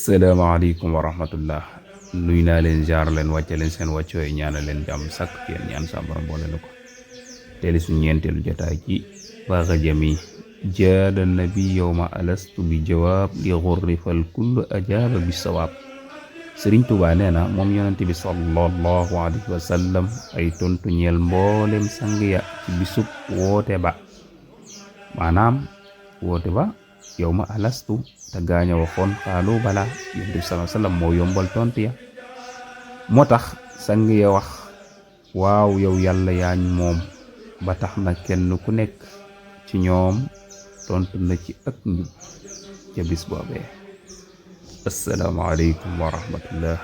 asalaamaaleykum wa rahmatullah nuy naa leen jaar leen wàcce leen seen wàccooy ñaanal leen jàmm sàkk yéen ñaan sa borom boole na ko teeli suñ ñeenteelu jotaay ci baaxa jami jaada nabi yowma alastu bi jawaab li xurri fal kullu ajaaba bi sawaab sëriñ Tuubaa nee na moom yonente bi sallallahu alayhi wa sallam ay tontu ñeel mboolem sang ya ci bisub woote ba maanaam woote ba yowma alastu te gaaña waxoon xaalu bala yonent bi sallallahu alayhi wasallam moo yombal tontu ya moo tax sang ya wax waaw yow yàlla yaañ moom ba tax na kenn ku nekk ci ñoom tontu na ci ak njub ca bis boobee assalaamu aleykum wa rahmatullah